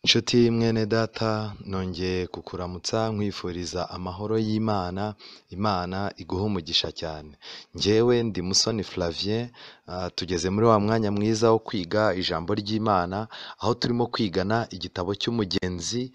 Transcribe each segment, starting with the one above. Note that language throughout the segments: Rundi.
Nshuti mwene data nongeye kukuramutsa nkwifuriza amahoro y'Imana, Imana iguhe umugisha cyane. Njyewe ndi Musoni Flavien, tugeze muri wa mwanya mwiza wo kwiga ijambo ry'Imana, aho turimo kwigana igitabo cy'umugenzi,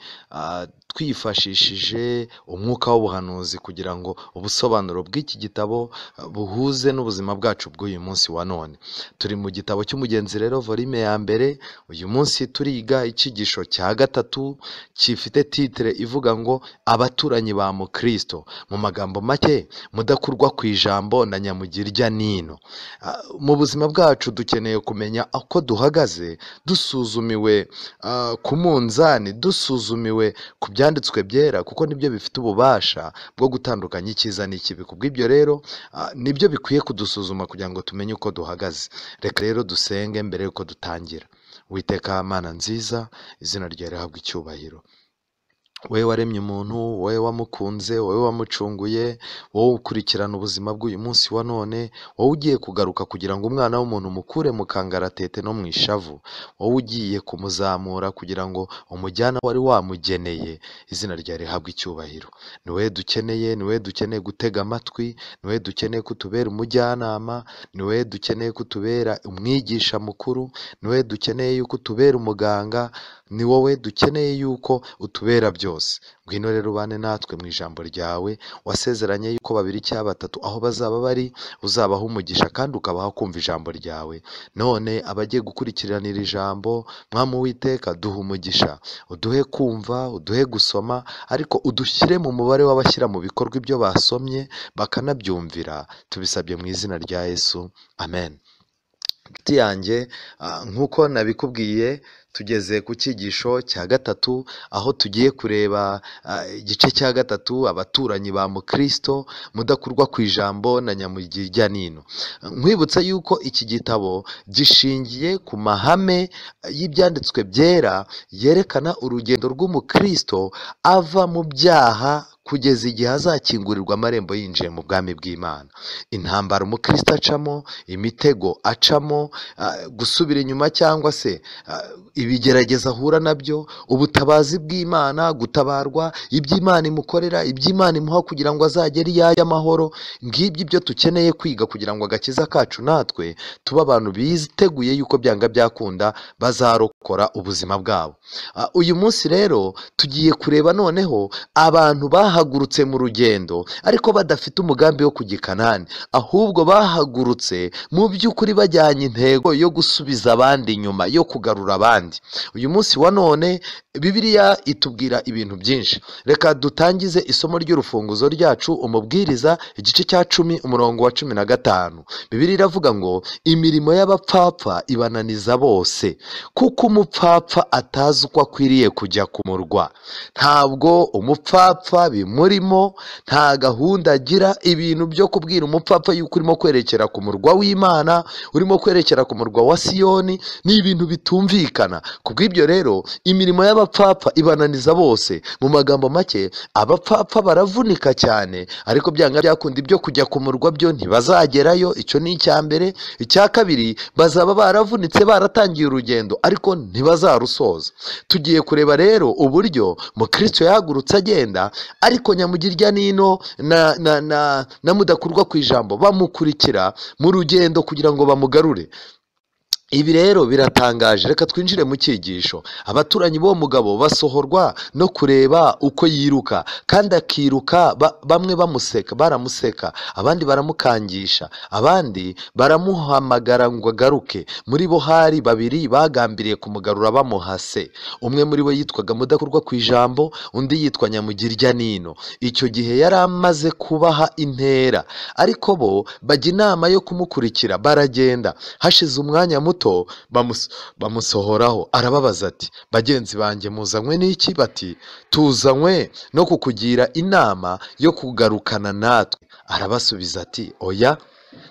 twifashishije umwuka w'ubuhanuzi kugira ngo ubusobanuro bw'iki gitabo buhuze n'ubuzima bwacu bw'uyu munsi wa none. Turi mu gitabo cy'umugenzi rero volume ya mbere, uyu munsi turiga icyigisho cya gatatu gifite titre ivuga ngo abaturanyi ba mukristo. Mu magambo make, mudakurwa ku ijambo na nyamugirya nino. Mu buzima bwacu dukeneye kumenya uko duhagaze, dusuzumiwe ku munzani, dusuzumiwe ku byanditswe byera, kuko nibyo bifite ububasha bwo gutandukanya icyiza n'ikibi. Kubw'ibyo rero nibyo bikwiye kudusuzuma kugira ngo tumenye uko duhagaze. Reka rero dusenge mbere y'uko dutangira. Uwiteka Mana nziza, izina ryawe rihabwe icyubahiro. Wowe waremye umuntu, wowe wamukunze, wowe wamucunguye, wowe ukurikirana ubuzima bw'uyu munsi wa none, wowe ugiye kugaruka kugira ngo umwana w'umuntu umukure mu kangaratete no mu ishavu, wowe ugiye kumuzamura kugira ngo umujyane aho wari wamugeneye, izina ryawe rihabwe icyubahiro. Ni wowe dukeneye, ni wowe dukeneye gutega amatwi, ni wowe dukeneye kutubera umujyanama, ni wowe dukeneye kutubera umwigisha mukuru, ni wowe dukeneye yuko utubera umuganga, ni wowe dukeneye yuko utubera byose. Ngwino rero ubane natwe mu ijambo ryawe, wasezeranye yuko babiri cyangwa batatu aho bazaba bari uzabaha umugisha kandi ukabaha kumva ijambo ryawe. None abagiye gukurikiranira ijambo, Mwami Uwiteka, duha umugisha, uduhe kumva, uduhe gusoma, ariko udushyire mu mubare w'abashyira mu bikorwa ibyo basomye bakanabyumvira. Tubisabye mu izina rya Yesu, amen. Inshuti yanjye, nk'uko nabikubwiye, tugeze ku cyigisho cya gatatu, aho tugiye kureba igice cya gatatu, abaturanyi ba mukristo, mudakurwa ku ijambo na nyamugirya nino. Nkwibutsa yuko iki gitabo gishingiye ku mahame y'ibyanditswe byera yerekana urugendo rw'umukristo ava mu byaha kugeza igihe azakingurirwa amarembo yinjiye mu bwami bw'Imana. Intambara umukristo acamo, imitego acamo, gusubira inyuma cyangwa se ibigerageza ahura nabyo, ubutabazi bw'Imana, gutabarwa, iby'Imana imukorera, iby'Imana imuha kugira ngo azagere iyo ajya amahoro. Ngibyo ibyo dukeneye kwiga kugira ngo agakiza kacu natwe tube abantu biteguye yuko byanga byakunda bazarokora ubuzima bwabo. Uyu munsi rero tugiye kureba noneho abantu bahagurutse mu rugendo ariko badafite umugambi wo kujya i Kanani, ahubwo bahagurutse mu by'ukuri bajyanye intego yo gusubiza abandi inyuma, yo kugarura abandi. Uyu munsi wa none Bibiliya itubwira ibintu byinshi. Reka dutangize isomo ry'urufunguzo ryacu, Umubwiriza igice cya 10 umurongo wa 15. Bibiliya iravuga ngo imirimo y'abapfapfa ibananiza bose, kuko umupfapfa atazi uko akwiriye kujya ku murwa. Ntabwo umupfapfa bimurimo, nta gahunda agira. Ibintu byo kubwira umupfapfa yuko urimo kwerekera ku murwa w'Imana, urimo kwerekera ku murwa wa Siyoni, ni ibintu bitumvikana. Kubw'ibyo rero imirimo y'abapfapfa ibananiza bose. Mu magambo make, abapfapfa baravunika cyane, ariko byanga byakunda ibyo kujya ku murwa byo ntibazagerayo. Icyo ni icya mbere. Icya kabiri, bazaba baravunitse baratangiye urugendo ariko ntibazarusoza. Tugiye kureba rero uburyo mukristo yahagurutse agenda, ariko nyamugirya nino na mudakurwa ku ijambo bamukurikira mu rugendo kugira ngo bamugarure. Ibi rero biratangaje. Reka twinjire mu cyigisho. Abaturanyi b'uwo mugabo basohorwa no kureba uko yiruka, kandi akiruka bamwe bamuseka, baramuseka, abandi baramukangisha, abandi baramuhamagara ngo agaruke. Muri bo hari babiri bagambiriye kumugarura bamuhase. Umwe muri bo yitwaga Mudakurwa ku ijambo, undi yitwa Nyamugirya nino. Icyo gihe yari amaze kubaha intera, ariko bo bajya inama yo kumukurikira, baragenda. Hashize umwanya muto bamusohoraho. Arababaza ati, bagenzi banjye muzanywe n'iki? Bati, tuzanywe no kukugira inama yo kugarukana natwe. Arabasubiza ati, oya,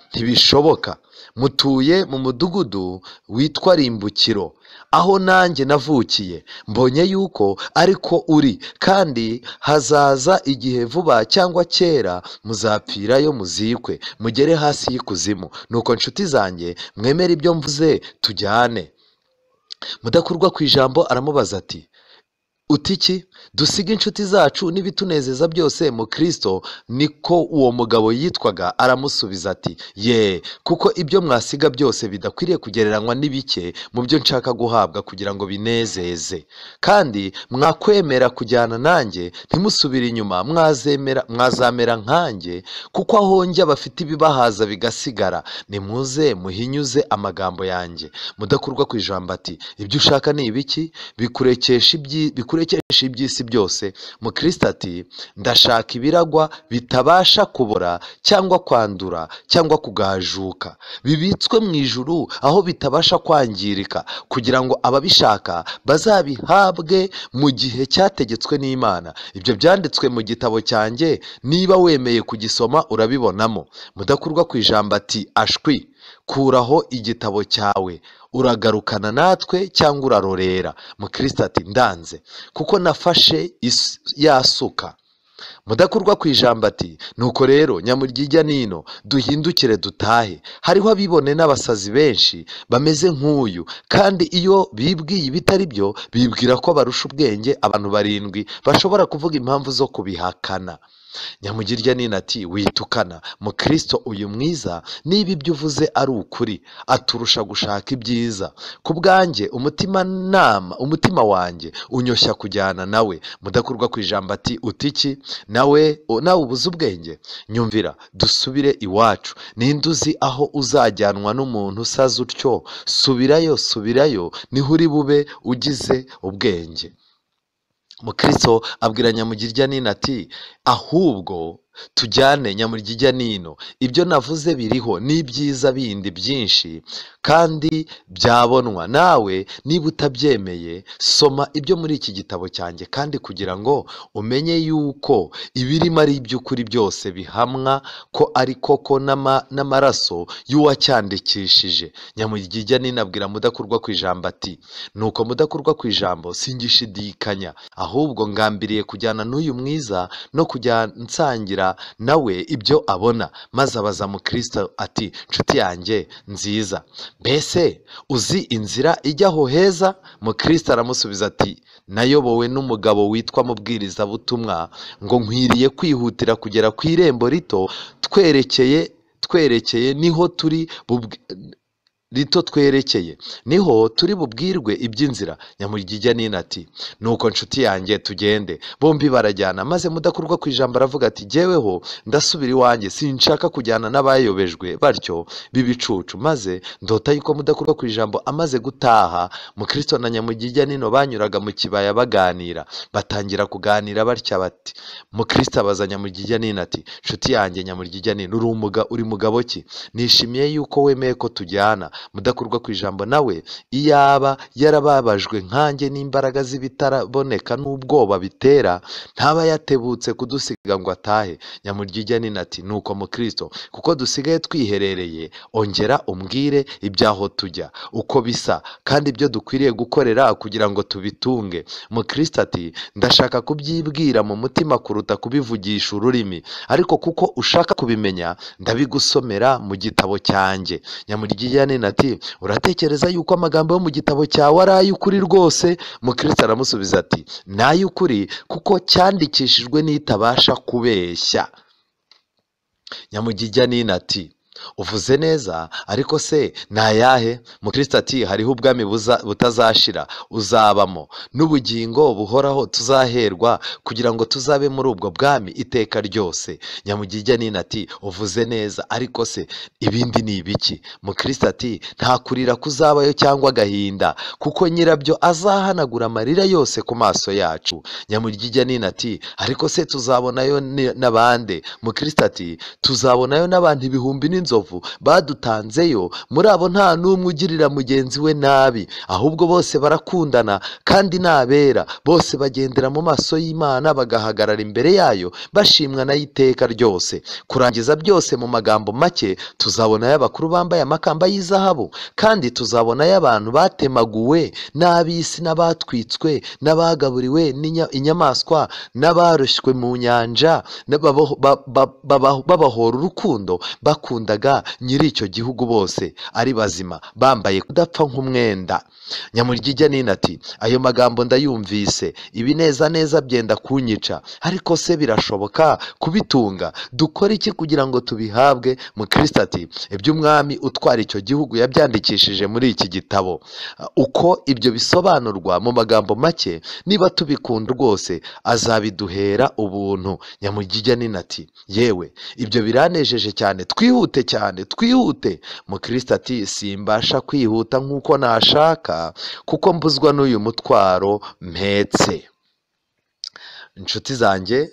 ntibishoboka. Mutuye mu mudugudu witwa Rimbukiro, aho nanjye navukiye. Mbonye yuko ariko uri, kandi hazaza igihe vuba cyangwa kera muzapfirayo muzikwe, mugere hasi y'ikuzimu. Nuko nshuti zanjye, mwemere ibyo mvuze tujyane. Mudakurwa ku ijambo aramubaza ati, Uti iki? Dusige inshuti zacu n'ibitunezeza byose Mukristo? Niko uwo mugabo yitwaga. Aramusubiza ati: ye, kuko ibyo mwasiga byose bidakwiriye kugereranywa n'ibike mu byo nshaka guhabwa kugira ngo binezeze. Kandi mwakwemera kujyana nanjye ntimusubire inyuma, mwazamera nkanjye, kuko aho njya bafite ibibahaza bigasigara. Nimuze muhinyuze amagambo yanjye. Mudakurwa ku ijambo ati: ibyo ushaka ni ibiki? Bikurekesha iby'isi byose. Mukristo ati: ndashaka ibiragwa bitabasha kubora cyangwa kwandura cyangwa kugajuka, bibitswe mu ijuru aho bitabasha kwangirika, kugira ngo ababishaka bazabihabwe mu gihe cyategetswe n'Imana. Ibyo byanditswe mu gitabo cyanjye, niba wemeye kugisoma urabibonamo. Mudakurwa ku ijambo ati: ashwi, kuraho igitabo cyawe, uragarukana natwe cyangwa urarorera? Mukristo ati: ndanze, kuko nafashe yasuka. Mudakurwa ku ijambo ati: nuko rero nyamuryijya nino, duhindukire dutahe. Hariho abibone n'abasazi benshi bameze nk'uyu, kandi iyo bibwiye ibitari byo bibwira ko barusha ubwenge abantu 7 bashobora kuvuga impamvu zo kubihakana. Nyamugirya nino ati: witukana Mukristo uyu mwiza, niba ibyo uvuze ari ukuri, aturusha gushaka ibyiza. Ku bwanjye umutima wanjye unyoshya kujyana nawe. Mudakurwa ku ijambo ati: utiki? Nawe ubuze ubwenge? Nyumvira, dusubire iwacu. Ninde uzi aho uzajyanwa n'umuntu usaza utyo? Subirayo, subirayo, niho uri bube ugize ubwenge. Mukristo abwira Nyamugirya nino ati: ahubwo tujyane Nyamuryijya nino, ibyo navuze biriho n'ibyiza bindi byinshi kandi byabonwa. Nawe niba utabyemeye, soma ibyo muri iki gitabo cyanjye, kandi kugira ngo umenye yuko ibirimo ari iby'ukuri byose bihamwa ko ari koko n'amaraso y'uwacyandikishije. Nyamuryijya nino abwira Mudakurwa ku ijambo ati: nuko Mudakurwa ku ijambo, singishidikanya, ahubwo ngambiriye kujyana n'uyu mwiza no kujya nsangira nawe ibyo abona. Maze abaza Mukristo ati: nshuti yanjye nziza, mbese uzi inzira ijya aho heza? Mukristo aramusubiza ati: nayobowe n'umugabo witwa mubwirizabutumwa ngo nkwiriye kwihutira kugera ku irembo rito twerekeye niho turi rito twerekeye niho turi bubwirwe iby'inzira. Nyamuryijya nino ati: nuko nshuti yanjye tugende. Bombi barajyana. Maze Mudakurwa ku ijambo aravuga ati: jyeweho ndasubira iwanjye, sinshaka kujyana n'abayobejwe batyo b'ibicucu. Maze ndota yuko Mudakurwa ku ijambo amaze gutaha, Mukristo na Nyamuryijya nino banyuraga mu kibaya baganira. Batangira kuganira batya bati: Mukristo abaza Nyamuryijya nino ati: nshuti yanjye Nyamuryijya nino, uri mugabo ki? Nishimiye yuko wemeye ko tujyana. Mudakurwa ku ijambo nawe iyaba yarababajwe nkanjye n'imbaraga z'ibitaraboneka n'ubwoba bitera, ntaba yatebutse kudusiga ngo atahe. Nyamuryijya nino ati: nuko Mukristo, kuko dusigaye twiherereye, ongera umbwire ibyaho tujya uko bisa, kandi ibyo dukwiriye gukorera kugira ngo tubitunge. Mukristo ati: ndashaka kubyibwira mu mutima kuruta kubivugisha ururimi, ariko kuko ushaka kubimenya ndabigusomera mu gitabo cyanjye. Nyamuryijya nino ati: uratekereza yuko amagambo yo mu gitabo cyawe ari ay'ukuri rwose? Mukristo aramusubiza ati: ni ay'ukuri, kuko cyandikishijwe n'itabasha kubeshya. Nyamuryijya nino ati: uvuze neza, ariko se ni ayahe? Mukristo ati: hariho ubwami butazashira uzabamo, n'ubugingo buhoraho tuzaherwa, kugira ngo tuzabe muri ubwo bwami iteka ryose. Nyamuryijya nino ati: uvuze neza, ariko se ibindi ni ibiki? Mukristo ati: nta kurira kuzabayo cyangwa agahinda, kuko nyirabyo azahanagura amarira yose ku maso yacu. Nyamuryijya nino ati: ariko se tuzabonayo n'abande? Mukristo ati: tuzabonayo n'abantu ibihumbi n'inzovu badutanzeyo, muri abo nta n'umwe ugirira mugenzi we nabi, ahubwo bose barakundana kandi n'abera, bose bagendera mu maso y'Imana, bagahagarara imbere yayo bashimwa nayo iteka ryose. Kurangiza byose mu magambo make, tuzabonayo abakuru bambaye amakamba y'izahabu, kandi tuzabonayo abantu batemaguwe n'ab'isi n'abatwitswe n'abagaburiwe inyamaswa n'abaroshywe mu nyanja, babahora urukundo bakunda bakundaga nyiri icyo gihugu bose ari bazima, bambaye kudapfa nk'umwenda. Nyamuryijyanino ati ayo magambo ndayumvise, ibinezaneza byenda kunyica, ariko se birashoboka kubitunga? Dukora iki kugira ngo tubihabwe? Mukristo ati iby'umwami utwara icyo gihugu yabyandikishije muri iki gitabo. Uko ibyo bisobanurwa mu magambo make, niba tubikunda rwose azabiduhera ubuntu. Nyamuryijyanino ati yewe ibyo biranejeje cyane, twihute cyane, twihute. Mukristo ati simbasha kwihuta nk'uko nashaka, kuko mbuzwa n'uyu mutwaro mpetse. Inshuti zanjye,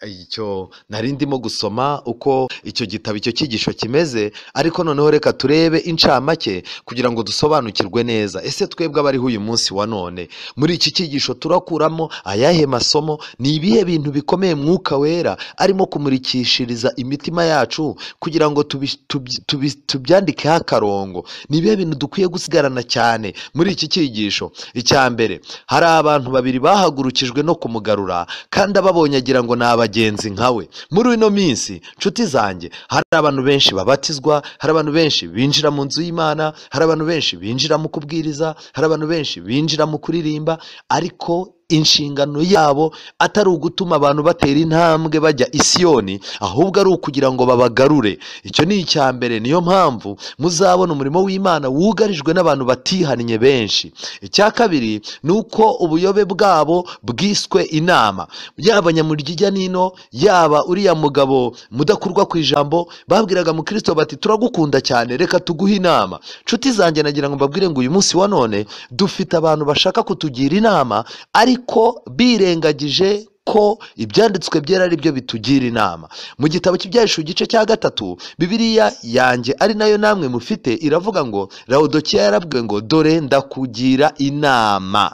icyo nari ndimo gusoma uko icyo gitabo, icyo cyigisho kimeze, ariko noneho reka turebe incamake kugira ngo dusobanukirwe neza. Ese twebwe abariho uyu munsi wa none muri iki cyigisho turakuramo ayahe masomo? Ni ibihe bintu bikomeye Mwuka Wera arimo kumurikishiriza imitima yacu kugira ngo tubyandikeho akarongo? Ni ibihe bintu dukwiye gusigarana cyane muri iki cyigisho? Icya mbere, hari abantu babiri bahagurukijwe no kumugarura, kandi ababonye agira ngo ni abagenzi nkawe. Muri ino minsi nshuti zanjye, hari abantu benshi babatizwa, hari abantu benshi binjira mu nzu y'Imana, hari abantu benshi binjira mu kubwiriza, hari abantu benshi binjira mu kuririmba, ariko inshingano yabo atari ugutuma abantu batera intambwe bajya i Siyoni, ahubwo ari ukugira ngo babagarure. Icyo ni icya mbere. Niyo mpamvu muzabona umurimo w'Imana wugarijwe n'abantu batihannye benshi. Icya kabiri ni uko ubuyobe bwabo bwiswe inama. Yaba Nyamuryijyanino, yaba uriya mugabo mudakurwa ku ijambo, babwiraga Mukristo bati turagukunda cyane, reka tuguhe inama. Nshuti zanjye, nagira ngo mbabwire ngo uyu munsi wa none dufite abantu bashaka kutugira inama, ariko birengagije ko ibyanditswe byera ari byo bitugira inama. Mu gitabo cy'Ibyahishuwe igice cya 3, Bibiliya yanjye ari nayo namwe mufite iravuga ngo Laodikiya yarabwiwe ngo dore ndakugira inama.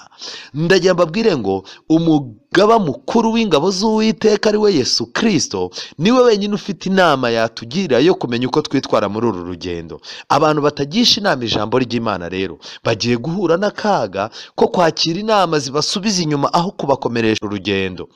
Ndagira mbabwire ngo umugaba mukuru w'ingabo z'Uwiteka ari we Yesu Kristo, niwe wenyine ufite inama yatugira yo kumenya uko twitwara muri uru rugendo. Abantu batagisha inama ijambo ry'Imana rero bagiye guhura n'akaga ko kwakira inama zibasubiza inyuma aho kubakomeresha urugendo.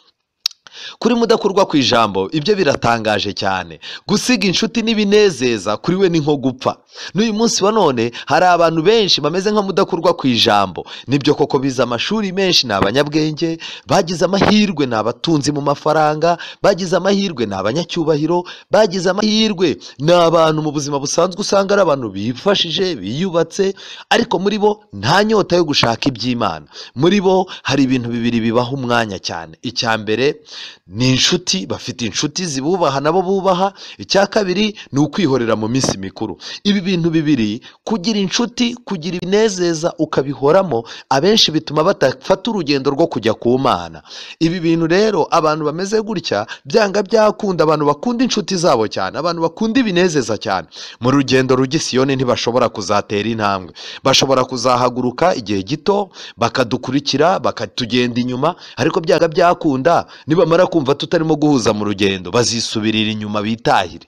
Kuri mudakurwa ku ijambo, ibyo biratangaje cyane. Gusiga inshuti n'ibinezeza kuri we ni nko gupfa. N'uyu munsi wa none hari abantu benshi bameze nka mudakurwa ku ijambo. Nibyo koko bize amashuri menshi, ni abanyabwenge, bagize amahirwe, ni abatunzi mu mafaranga, bagize amahirwe, ni abanyacyubahiro, bagize amahirwe, ni abantu mu buzima busanzwe usanga ari abantu bifashije, biyubatse, ariko muri bo nta nyota yo gushaka iby'Imana. Muri bo hari ibintu bibiri bibaha umwanya cyane. Icya mbere ni inshuti, bafite inshuti zibubaha nabo bubaha. Icya kabiri ni ukwihorera mu minsi mikuru. Ibi bintu bibiri, kugira inshuti, kugira ibinezeza ukabihoramo, abenshi bituma badafata urugendo rwo kujya ku Mana. Ibi bintu rero abantu bameze gutya byanga byakunda, abantu bakunda inshuti zabo cyane, abantu bakunda ibinezeza cyane, mu rugendo rujya i Siyoni ntibashobora kuzatera intambwe. Bashobora kuzahaguruka igihe gito bakadukurikira, bakatugenda inyuma, ariko byanga byakunda nibamara kumva tutarimo guhuza mu rugendo bazisubirira inyuma bitahire.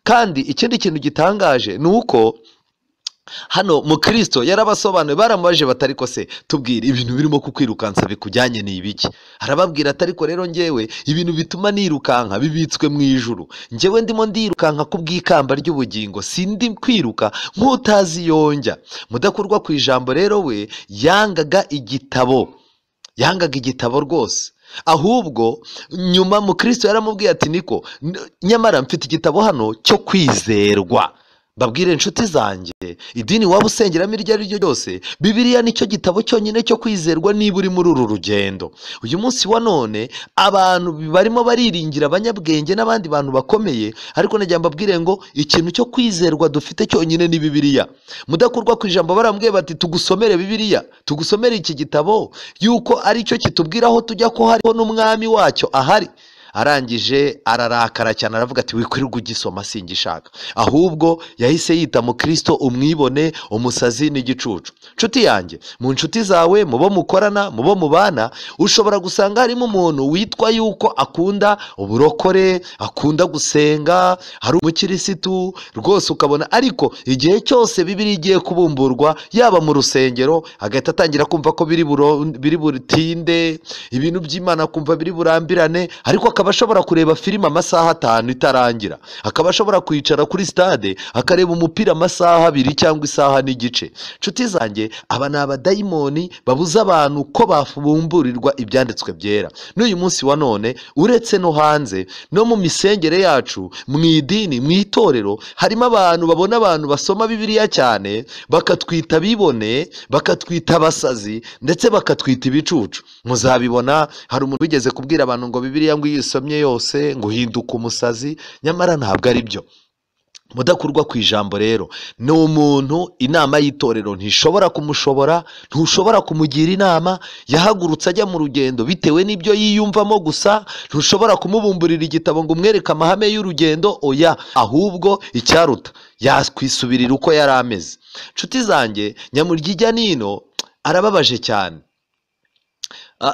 Kandi ikindi kintu gitangaje ni uko hano Mukristo yarabasobanuye, baramubaje batari ko se tubwire ibintu birimo kukwirukansa bikujyanye ni ibiki? Arababwira atari ko rero ngewe ibintu bituma nirukanka bibitswe mu ijuru, ngewe ndimo ndirukanka kubw'ikamba ry'ubugingo, sindi kwiruka nk'utazi yonjya. Mudakurwa ku ijambo rero we yangaga igitabo, yangaga igitabo rwose. Ahubwo nyuma Mukristo yaramubwiye ati niko nyamara mfite igitabo hano cyo kwizerwa. Babwire inshuti zanjye, idini waba usengeramo iryo ari ryo ryose, Bibiliya nicyo gitabo cyonyine cyo kwizerwa niba uri muri uru rugendo. Uyu munsi wa none abantu barimo bariringira abanyabwenge n'abandi bantu bakomeye, ariko nagira mbabwire ngo ikintu cyo kwizerwa dufite cyonyine ni Bibiliya. Mudakurwa ku ijambo barambwiye bati tugusomere Bibiliya, tugusomere iki gitabo yuko ari cyo kitubwira aho tujya, ko hariho n'umwami wacyo ahari. Arangije ararakara cyane, aravuga ati wikwirirwa ugisoma singishaka. Ahubwo yahise yita Mukristo umwibone, umusazi n'igicucu. Nshuti yanjye, mu nshuti zawe, mu bo mukorana, mu bo mubana, ushobora gusanga harimo umuntu witwa yuko akunda uburokore, akunda gusenga, hari umukirisitu rwose ukabona, ariko igihe cyose Bibiliya igiye kubumburwa yaba mu rusengero agahita atangira kumva ko biri butinde, ibintu by'Imana kumva biri burambirane, ariko akaba akaba ashobora kureba filime amasaha 5 itarangira, akaba ashobora kwicara kuri stade akareba umupira amasaha 2 cyangwa isaha n'igice. Nshuti zanjye, aba ni abadayimoni babuza abantu ko bafumburirwa ibyanditswe byera. N'uyu munsi wa none, uretse no hanze, no mu misengere yacu, mu idini, mu itorero, harimo abantu babona abantu basoma Bibiliya cyane bakatwita bibone, bakatwita abasazi, ndetse bakatwita ibicucu. Muzabibona, hari umuntu wigeze kubwira abantu ngo Bibiliya ngo iyo usomye yose ngo uhinduka umusazi, nyamara ntabwo ari byo. Mudakurwa ku ijambo rero ni umuntu inama y'itorero ntishobora kumushobora, ntushobora kumugira inama. Yahagurutse ajya mu rugendo bitewe n'ibyo yiyumvamo gusa, ntushobora kumubumburira igitabo ngo umwereke amahame y'urugendo, oya, ahubwo icyaruta yakwisubirira uko yari ameze. Nshuti zanjye, Nyamuryijya nino arababaje cyane.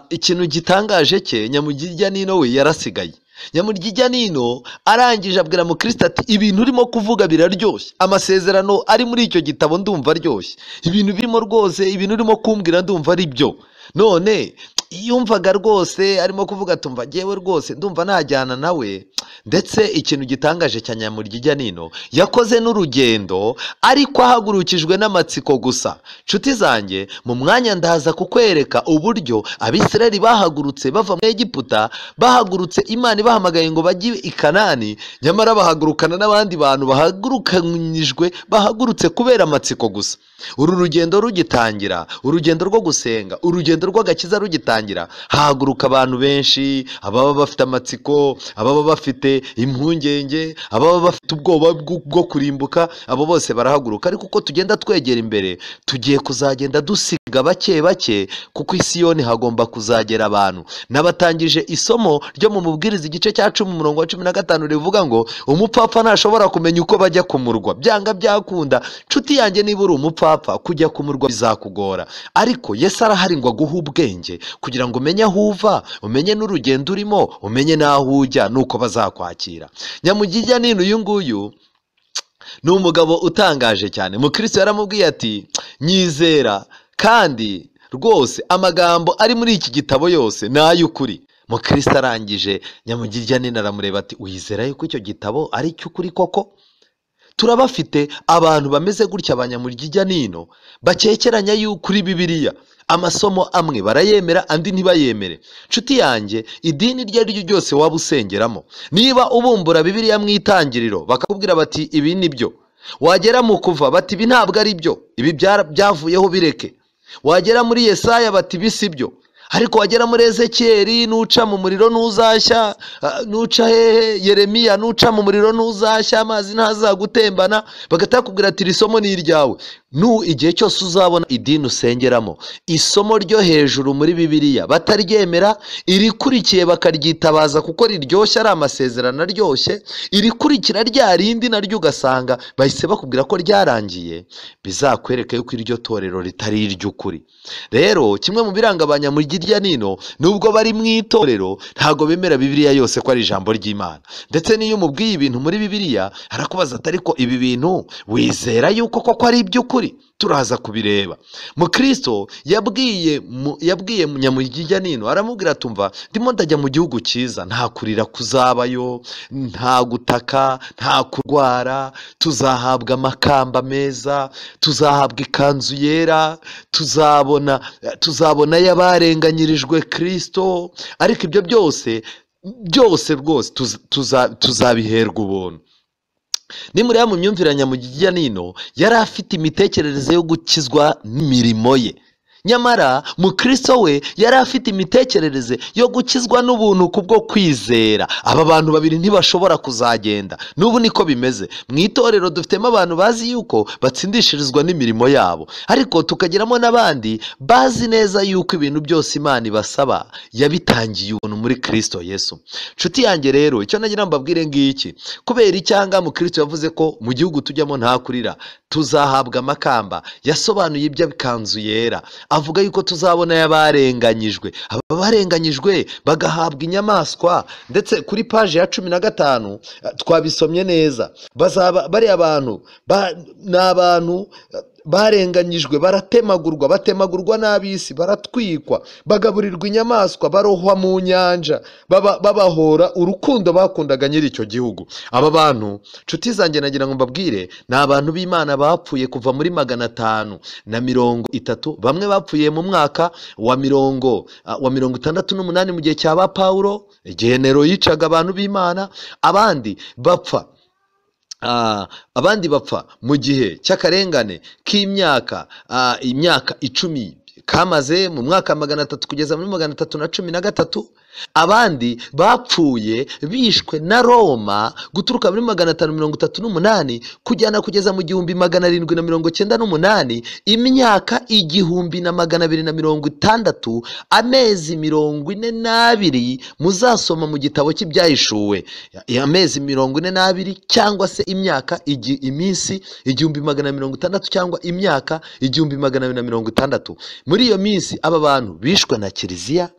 Ikintu gitangaje cye, Nyamuryijya nino we yarasigaye. Nyamuryijya nino arangije abwira mukristo ati ibintu urimo kuvuga biraryoshye, amasezerano ari muri icyo gitabo ndumva aryoshye, ibintu birimo rwose, ibintu urimo kumbwira ndumva ari byo. None yumvaga rwose arimo kuvuga tumva ngewe rwose ndumva najyana nawe. Ndetse ikintu gitangaje cya Nyamuryijya nino, yakoze n'urugendo ariko ahagurukijwe n'amatsiko gusa. Nshuti zanjye, mu mwanya ndaza kukwereka uburyo Abisirayeli bahagurutse bava mu Egiputa, bahagurutse Imana ibahamagaye ngo bajye i Kanani, nyamara bahagurukana n'abandi bantu bahagurukanijwe, bahagurutse kubera amatsiko gusa. Uru rugendo rugitangira, urugendo rwo gusenga, urugendo rw'agakiza rugitangira, hahaguruka abantu benshi, ababa bafite amatsiko, ababa bafite impungenge, ababa bafite ubwoba bwo kurimbuka, abo bose barahaguruka. Ariko uko tugenda twegera imbere, tugiye kuzagenda dusiga bake bake, kuko i Siyoni hagomba kuzagera abantu. Nabatangije isomo ryo mu Mubwiriza igice cya 10 umurongo wa 15 rivuga ngo umupfapfa ntashobora kumenya uko bajya ku murwa. Byanga byakunda, nshuti yanjye, niba uri umupfapfa kujya ku murwa bizakugora, ariko Yesu arahari ngo aguhe ubwenge kugira ngo umenye aho uva, umenye n'urugendo urimo, umenye n'aho ujya nuko bazakwakira. Nyamuryijya nino uyu nguyu ni umugabo utangaje cyane. Mukristo yaramubwiye ati nyizera kandi rwose amagambo ari muri iki gitabo yose ni ay'ukuri. Mukristo arangije Nyamuryijya nino aramureba ati wizera yuko icyo gitabo ari icy'ukuri koko? Turabafite abantu bameze gutya, abanyamuryijya nino bakekeranya kuri Bibiliya, amasomo amwe barayemera andi ntibayemere. Nshuti yanjye, idini iryo ari ryo ryose waba usengeramo, niba ubumbura Bibiliya mu itangiriro bakakubwira bati ibi ni byo, wagera mu Kuva bati ibi ntabwo ari byo, ibi byavuyeho bireke, wagera muri Yesaya bati ibi si byo, ariko wagera muri Ezekiyeli nuca mu muriro ntuzashya, nuca hehe Yeremiya nuca mu muriro ntuzashya, amazi ntazagutembana, bagatakubwira ati iri somo ni iryawe. Nu igihe cyose uzabona idini usengeramo isomo ryo hejuru muri Bibiliya bataryemera, irikurikiye bakaryitabaza kuko riryoshye, ari amasezerano aryoshye, irikurikira rya rindi naryo ugasanga bahise bakubwira ko ryarangiye, bizakwereka yuko iryo torero ritari iry'ukuri. Rero kimwe mu biranga abanyamuryijya nino, nubwo bari mu itorero ntago bemera Bibiliya yose ko ari ijambo ry'Imana. Ndetse n'iyo umubwiye ibintu muri Bibiliya arakubaza ati ariko ibi bintu wizera yuko koko ari iby'ukuri? Turaza kubireba. Mukristo yabwiye Nyamuryijya nino aramubwira atumva ndimo ndajya mu gihugu cyiza, nta kurira kuzabayo, nta gutaka, nta kurwara, tuzahabwa amakamba meza, tuzahabwa ikanzu yera, tuzabona y'abarenganyirijwe Kristo, ariko ibyo byose byose rwose tuzabiherwa ubuntu. Nimureba mu myumvire Nyamuryijya nino, yari afite imitekerereze yo gukizwa n'imirimo ye, nyamara mukristo we yari afite imitekerereze yo gukizwa n'ubuntu kubwo kwizera. Aba bantu babiri ntibashobora kuzagenda. N'ubu niko bimeze mu itorero, dufitemo abantu bazi yuko batsindishirizwa n'imirimo yabo, ariko tukagiramo n'abandi bazi neza yuko ibintu byose Imana ibasaba yabitangiye ubuntu muri Kristo Yesu. Nshuti yanjye rero, icyo nagira mbabwire ngiki, kubera icyanga mukristo yavuze ko mu gihugu tujyamo nta kurira, tuzahabwa amakamba, yasobanuye iby'ikanzu yera, avuga yuko tuzabona y'abarenganyijwe, aba barenganyijwe bagahabwa inyamaswa. Ndetse kuri paje ya 15 twabisomye neza, bazaba bari abantu ni abantu Barenganyijwe, baratemagurwa, batemagurwa n'ab'isi, baratwikwa, bagaburirwa inyamaswa, barohwa mu nyanja, babahora urukundo bakundaga nyiri icyo gihugu. Aba bantu, nshuti zanjye, nagira ngo mbabwire, ni abantu b'Imana bapfuye kuva muri 530. Bamwe bapfuye mu mwaka wa 68 mu gihe cya ba Pawulo, igihe Nero yicaga abantu b'Imana. Abandi bapfa mu gihe cy'akarengane k'imyaka imyaka 10 kamaze mu mwaka 300 kugeza muri 313. Abandi bapfuye bishwe na Roma guturuka muri 538 kujyana kugeza mu 1798, imyaka 1260, amezi 42 muzasoma mu gitabo cy'Ibyahishuwe, amezi 42 cyangwa se imyaka iminsi 1160 cyangwa imyaka 1260. Muri iyo minsi aba bantu bishwe na Kiliziya,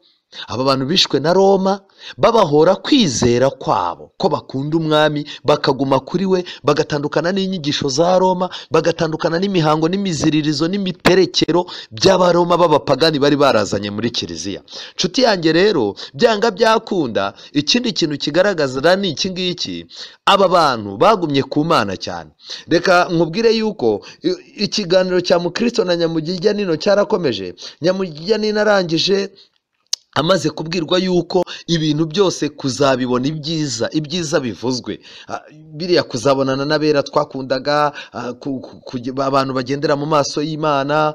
aba bantu bishwe na Roma, babahora kwizera kwabo ko bakunda umwami, bakaguma kuri we, bagatandukana n'inyigisho za Roma, bagatandukana n'imihango n'imiziririzo n'imiterekero by'Abaroma b'abapagani bari barazanye muri Kiliziya. Nshuti yanjye rero, byanga byakunda, ikindi kintu kigaragaza ni iki ngiki: aba bantu bagumye ku Mana cyane. Reka nkubwire yuko ikiganiro cya Mukristo na Nyamugijyanino cyarakomeje. Nyamugijyanino arangije amaze kubwirwa yuko ibintu byose kuzabibona ibyiza, ibyiza bivuzwe biriya, kuzabonana n'abera twakundaga, abantu bagendera mu maso y'Imana,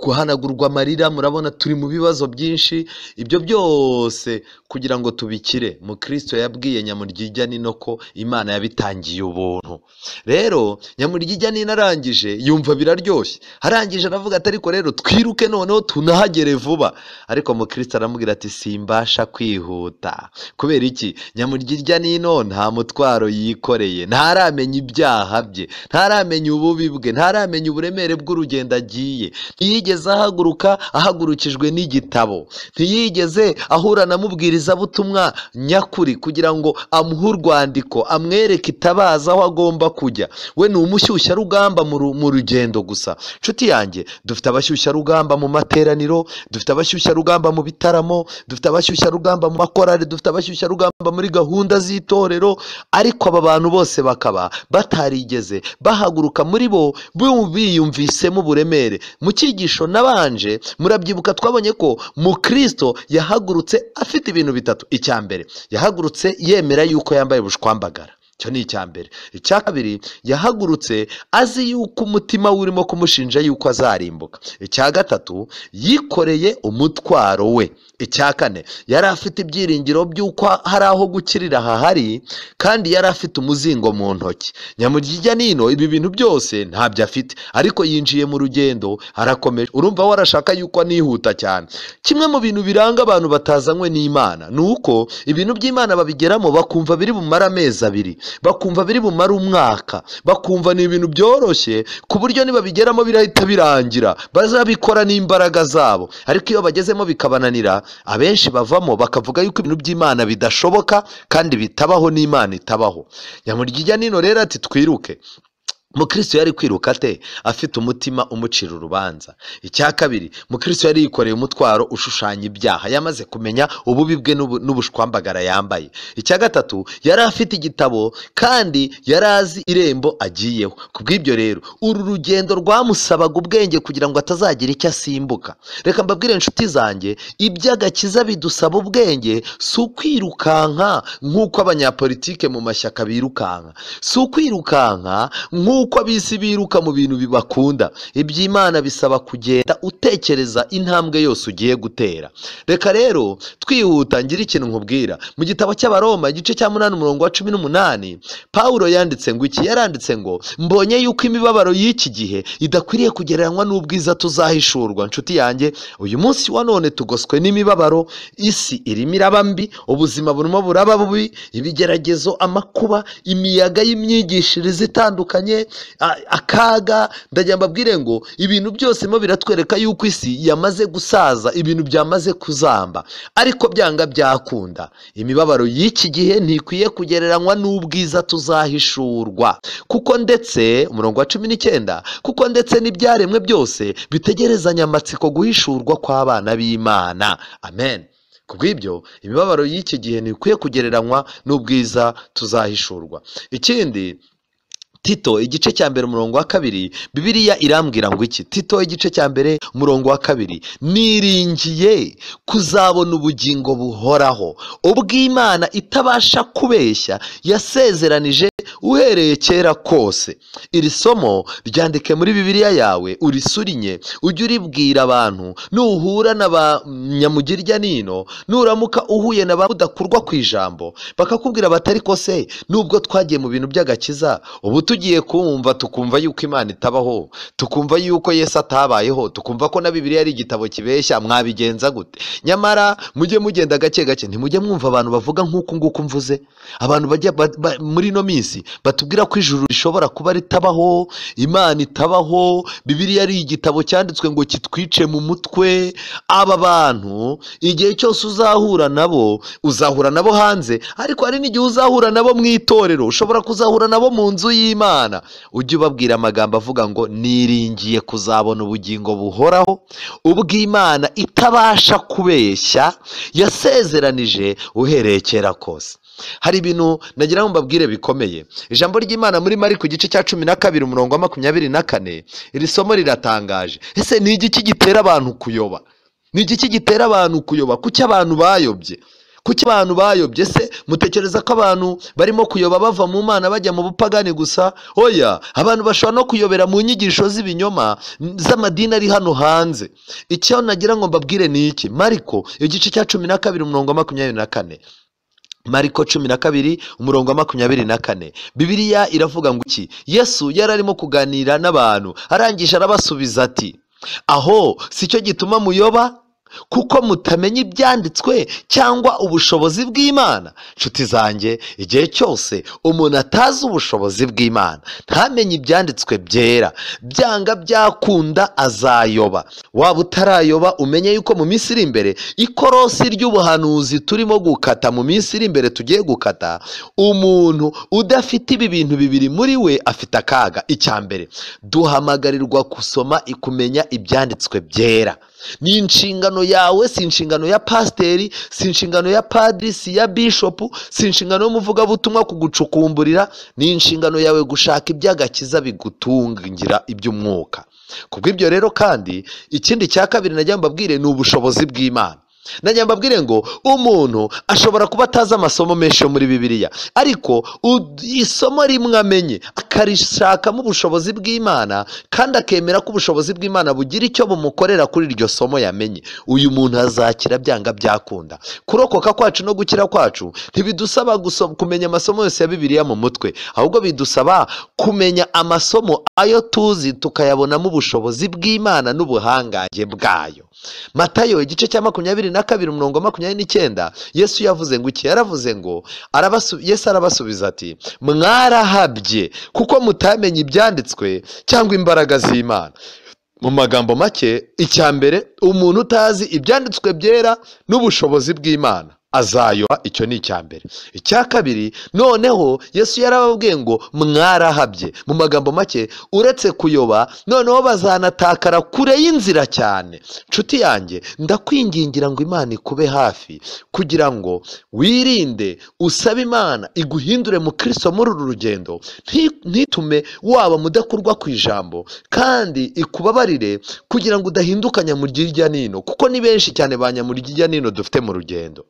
guhanagurwa amarira, murabona turi mu bibazo byinshi. Ibyo byose kugira ngo tubikire, Mukristo yabwiye Nyamuryijyanino ko Imana yabitangiye ubuntu. Rero Nyamuryijyanino arangije yumva biraryoshye, arangije aravuga ati ariko rero twiruke noneho tunahagere vuba. Ariko Mukristo aramubwira ati simbasha kwihuta. Kubera iki? Nyamuryijyanino nta mutwaro yikoreye, ntaramenya ibyaha bye, ntaramenya ububi bwe, ntaramenya uburemere bw'urugendo agiye. Ntiyigeze ahaguruka ahagurukijwe n'igitabo, ntiyigeze ahura na mubwirizabutumwa nyakuri kugira ngo amuhe urwandiko, amwereke itabaza aho agomba kujya. We ni umushyushyarugamba mu rugendo gusa. Nshuti yanjye, dufite abashyushyarugamba mu materaniro, dufite abashyushyarugamba mu bitaramo, dufite abashyushyarugamba mu makorari, dufite abashyushyarugamba muri gahunda z'itorero, ariko aba bantu bose bakaba batarigeze bahaguruka muri bo biyumvisemo uburemere. Mu cyigisho nabanje murabyibuka, twabonye ko Mukristo yahagurutse afite ibintu bitatu. Icya mbere, yahagurutse yemera yuko yambaye ubushwambagara, icyo ni icya mbere. Icya kabiri, yahagurutse azi yuko umutima we urimo kumushinja yuko azarimbuka. Icya gatatu, yikoreye umutwaro we. Icya kane, yari afite ibyiringiro by'uko hari aho gukirira hahari, kandi yari afite umuzingo mu ntoki. Nyamuryijyanino ibi bintu byose ntabyo afite, ariko yinjiye mu rugendo arakomeje. Urumva warashaka yuko anihuta cyane. Kimwe mu bintu biranga abantu batazanywe n'Imana ni uko ibintu by'Imana babigeramo bakumva biri bumara amezi 2, bakumva biri bumara umwaka, bakumva ni ibintu byoroshye ku buryo nibabigeramo birahita birangira, bazabikora n'imbaraga zabo. Ariko iyo bagezemo bikabananira, abenshi bavamo bakavuga yuko ibintu by'Imana bidashoboka kandi bitabaho n'Imana itabaho. Nyamuryijyanino rero ati twiruke. Mukristo yari kwiruka ate? Afite umutima umucira urubanza. Icya kabiri, Mukristo yari yikoreye umutwaro ushushanya ibyaha, yamaze kumenya ububi bwe n'ubushwambagara yambaye. Icya gatatu, yari afite igitabo kandi yari azi irembo agiyeho. Kubw'ibyo rero uru rugendo rwamusabaga ubwenge kugira ngo atazagira icyo asimbuka. Reka mbabwire inshuti zanjye, iby'agakiza bidusaba ubwenge. Si ukwirukanka nk'uko abanyapolitike mu mashyaka birukanka, si ukwirukanka nk'uko ab'isi biruka mu bintu bibakunda. Iby'Imana bisaba kugenda utekereza intambwe yose ugiye gutera. Reka rero twihuta ngira ikintu nkubwira. Mu gitabo cy'Abaroma igice cya 8 umurongo wa 18, Pawulo yanditse ngo iki? Yaranditse ngo mbonye yuko imibabaro y'iki gihe idakwiriye kugereranywa n'ubwiza tuzahishurwa. Nshuti yanjye, uyu munsi wa none tugoswe n'imibabaro, isi irimo iraba mbi, ubuzima burimo buraba bubi, ibigeragezo, amakuba, imiyaga y'imyigishirize itandukanye, akaga. Ndagira mbabwire ngo ibintu byose mo biratwereka yuko isi yamaze gusaza, ibintu byamaze kuzamba. Ariko Ariko byanga byakunda, imibabaro y'iki gihe ntikwiye kugereranywa n'ubwiza tuzahishurwa. Kuko ndetse, umurongo wa 19, kuko ndetse n'ibyaremwe byose bitegerezanya amatsiko guhishurwa kw'abana b'Imana. Amen. Kubw'ibyo imibabaro y'iki gihe ntikwiye kugereranywa n'ubwiza tuzahishurwa. Ikindi, Tito igice cya 2 umurongo wa 2, Bibiliya irambwira ngo iki? Tito igice cya 2 umurongo wa 2, niringiye kuzabona ubugingo buhoraho, ubw'Imana itabasha kubeshya yasezeranije uhereye kera kose. Iri somo ryandike muri Bibiliya yawe, urisurinye, ujye uribwira abantu. Nuhura na ba nyamugirya nino, nuramuka uhuye na ba udakurwa ku ijambo, bakakubwira batari ko se nubwo twagiye mu bintu by'agakiza, ubu tugiye kumva tukumva yuko Imana itabaho, tukumva yuko Yesu atabayeho, tukumva ko na Bibiliya ari igitabo kibeshya, mwabigenza gute? Nyamara mujye mugenda gake gake, ntimujye mwumva abantu bavuga nk'uku nguku mvuze. Abantu bajya muri ino minsi batubwira ko ijuru rishobora kuba ritabaho, Imana itabaho, Bibiliya ari igitabo cyanditswe ngo kitwice mu mutwe. Aba bantu igihe cyose uzahura nabo, uzahura nabo hanze, ariko hari n'igihe uzahura nabo mu itorero, ushobora kuzahura nabo mu nzu y'Imana. Ujye ubabwira amagambo avuga ngo niringiye kuzabona ubugingo buhoraho, ubw'Imana itabasha kubeshya yasezeranije uhereye kera kose. Hari ibintu nagira ngo mbabwire bikomeye. Ijambo ry'Imana muri Mariko igice cya 12 umurongo wa 24, iri somo riratangaje. Ese ni igiki gitera abantu kuyoba? Ni igiki gitera abantu kuyoba? Kuki abantu bayobye? Kuki abantu bayobye? Se mutekereza ko abantu barimo kuyoba bava mu Mana bajya mu bupagani gusa? Oya, abantu bashobora no kuyobera mu nyigisho z'ibinyoma z'amadini ari hano hanze. Icyo nagira ngo mbabwire ni iki? Mariko igice cya 12 umurongo wa 24. Mariko 12 umurongo wa 24, Bibiliya iravuga ngo iki? Yesu yari arimo kuganira n'abantu, arangije arabasubiza ati, aho si cyo gituma muyoba, kuko mutamenya ibyanditswe cyangwa ubushobozi bw'Imana. Nshuti zanjye, igihe cyose umuntu atazi ubushobozi bw'Imana, ntamenye ibyanditswe byera, byanga byakunda azayoba. Waba utarayoba, umenye yuko mu minsi iri imbere, ikorosi ry'ubuhanuzi turimo gukata, mu minsi iri imbere tugiye gukata, umuntu udafite ibi bintu bibiri muri we afite akaga. Icya mbere, duhamagarirwa gusoma, kumenya ibyanditswe byera. Ni inshingano yawe, si inshingano ya pasiteri, si inshingano ya padiri, si ya bishopu, si inshingano y'umuvugabutumwa kugucukumburira, ni inshingano yawe gushaka iby'agakiza bigutungira iby'umwuka. Kubw'ibyo rero kandi ikindi cya kabiri najya mbabwire ni ubushobozi bw'Imana. Najya mbabwire ngo umuntu ashobora kuba atazi amasomo menshi yo muri Bibiliya, ariko isomo rimwe amenye akarishakamo ubushobozi bw'Imana, kandi akemera ko ubushobozi bw'Imana bugira icyo bumukorera kuri iryo somo yamenye, uyu muntu azakira byanga byakunda. Kurokoka kwacu no gukira kwacu ntibidusaba kumenya amasomo yose ya Bibiliya mu mutwe, ahubwo bidusaba kumenya amasomo ayo tuzi tukayabonamo ubushobozi bw'Imana n'ubuhangange bwayo. Matayo igice cya 22 umurongo wa 29, Yesu yavuze ngo iki? Yaravuze ngo Yesu arabasubiza ati, mwarahabye kuko mutamenye ibyanditswe cyangwa imbaraga z'Imana. Mu magambo make, icya mbere, umuntu utazi ibyanditswe byera n'ubushobozi bw'Imana azayoba, icyo ni icya mbere. Icya kabiri, noneho Yesu yarababwiye ngo mwarahabye. Mu magambo make, uretse kuyoba, noneho bazanatakara kure y'inzira cyane. Nshuti yanjye, ndakwingingira ngo Imana ikube hafi kugira ngo wirinde, usabe Imana iguhindure mu Kristo muri uru rugendo, ntitume waba mudakurwa ku ijambo, kandi ikubabarire kugira ngo udahinduka nyamurya nino, kuko ni benshi cyane ba nyamurya nino dufite mu rugendo.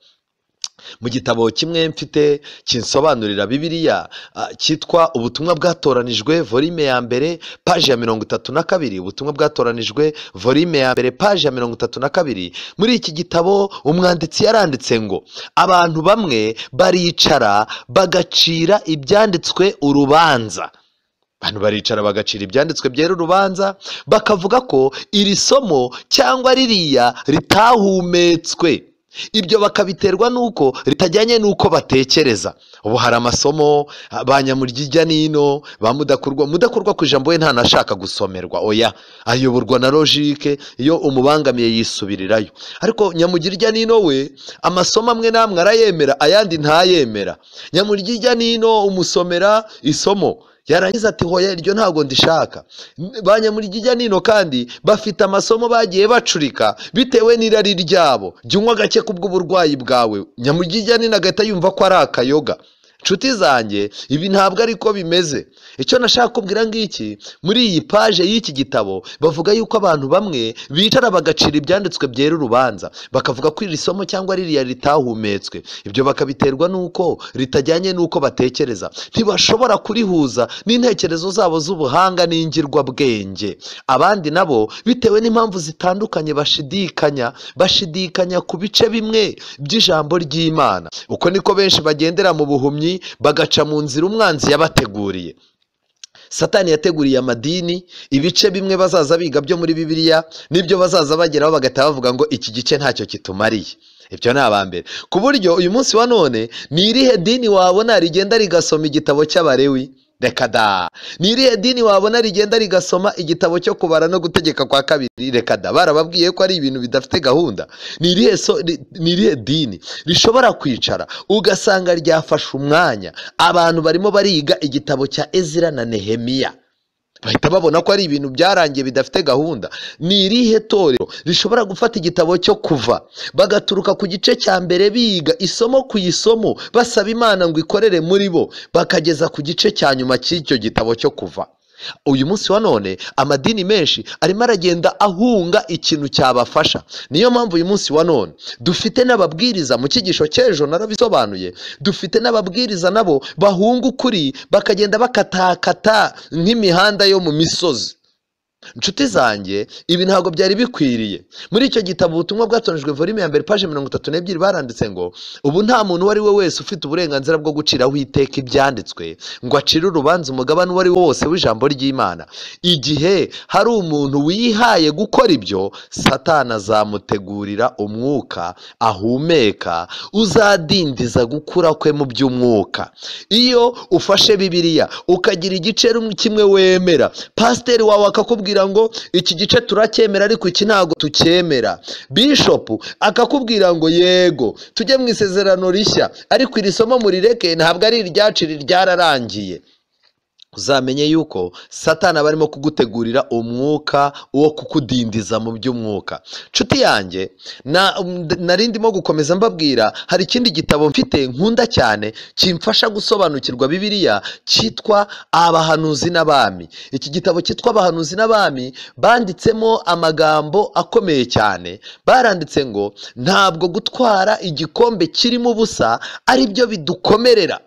Mu gitabo kimwe mfite kinsobanurira Bibiliya cyitwa Ubutumwa bwatoranijwe volume ya 1 page ya 32, Ubutumwa bwatoranijwe volume ya 1 page ya 32. Muri iki gitabo umwanditsi yaranditse ngo abantu bamwe baricara bagacira ibyanditswe urubanza. Abantu baricara bagacira ibyanditswe byera urubanza, bakavuga ko iri somo cyangwa ririya ritahumetswe. Ibyo bakabiterwa nuko ritajyanye nuko batekereza. Ubu hari amasomo ba nyamuryijya nino ba mudakurwa ku ijambo we ntanashaka gusomerwa, oya, ayoborwa na logique, iyo umubangamiye yisubirirayo. Ariko nyamuryijya nino we amasomo amwe namwe arayemera, ayandi ntayemera. Nyamuryijya nino umusomera isomo yarangiza ati hoya iryo ntabwo ndishaka. Ba nyamuryijya nino kandi bafite amasomo bagiye bacurika bitewe n'irari ryabo. Jya unywa gake kubw'uburwayi bwawe, nyamuryijya nino agahita yumva ko ari akayoga. Nshuti zanjye, ibi ntabwo ariko bimeze. Icyo nashaka kubwira ngiki, muri iyi page y'iki gitabo bavuga yuko abantu bamwe bicara bagacira ibyanditswe byera urubanza, bakavuga ko iri somo cyangwa ririya ritahumetswe. Ibyo bakabiterwa nuko ritajyanye nuko batekereza, ntibashobora kurihuza n'intekerezo zabo z'ubuhanga n'ingirwabwenge. Abandi nabo bitewe n'impamvu zitandukanye bashidikanya ku bice bimwe by'ijambo ry'Imana. Uko niko benshi bagendera mu buhumyi, bagaca mu nzira umwanzi yabateguriye. Satani yateguriye amadini ibice bimwe bazaza biga byo muri Bibiliya, nibyo bazaza bageraho bagahita bavuga ngo iki gice ntacyo kitumariye. Ibyo ni abambere. Ku buryo uyu munsi wa none ni irihe dini wabona rigenda rigasoma igitabo cy'Abalewi? Reka da. Ni irihe dini wabona rigenda rigasoma igitabo cyo kubara no gutegeka kwa kabiri? Reka da. Barababwiye ko ari ibintu bidafite gahunda. Ni irihe dini rishobora kwicara ugasanga ryafashe umwanya abantu barimo bariga igitabo cya Ezira na Nehemiya, bahita babona ko ari ibintu byarangiye bidafite gahunda? Ni irihe torero rishobora gufata igitabo cyo kuva, bagaturuka ku gice cya mbere biga isomo ku isomo, basaba Imana ngo ikorere muri bo, bakageza ku gice cya nyuma cy'icyo gitabo cyo kuva? Uyu munsi wa none amadini menshi arimo aragenda ahunga ikintu cyabafasha. Niyo mpamvu uyu munsi wa none dufite n'ababwiriza, mu cyigisho cy'ejo narabisobanuye, dufite n'ababwiriza nabo bahunga ukuri bakagenda bakatakata nk'imihanda yo mu misozi. Nshuti zanjye, ibi ntabwo byari bikwiriye. Muri icyo gitabo ubutumwa bwatonejwe volume ya mbere page 32 baranditse ngo ubu nta muntu uwo ari we wese ufite uburenganzira bwo guciraho iteka ibyanditswe ngo acire urubanza umugabane uwo ari wo wose w'ijambo ry'Imana. Igihe hari umuntu wihaye gukora ibyo, Satani azamutegurira umwuka ahumeka uzadindiza gukura kwe mu by'umwuka. Iyo ufashe Bibiliya ukagira igice kimwe wemera, pasiteri wawe akakubwira ngo iki gice turacyemera ariko iki ntago tucyemera, bishop akakubwira ngo yego tujye mu isezerano rishya ariko iri somo murireke ntabwo ari iryacu, ryararangiye, uzamenye yuko Satani aba arimo kugutegurira umwuka wo kukudindiza mu by'umwuka. Nshuti yanjye, nari ndimo gukomeza mbabwira, hari ikindi gitabo mfite nkunda cyane kimfasha gusobanukirwa Bibiliya cyitwa Abahanuzi n'Abami. Iki gitabo cyitwa Abahanuzi n'Abami banditsemo amagambo akomeye cyane. Baranditse ngo ntabwo gutwara igikombe kirimo ubusa ari byo bidukomerera,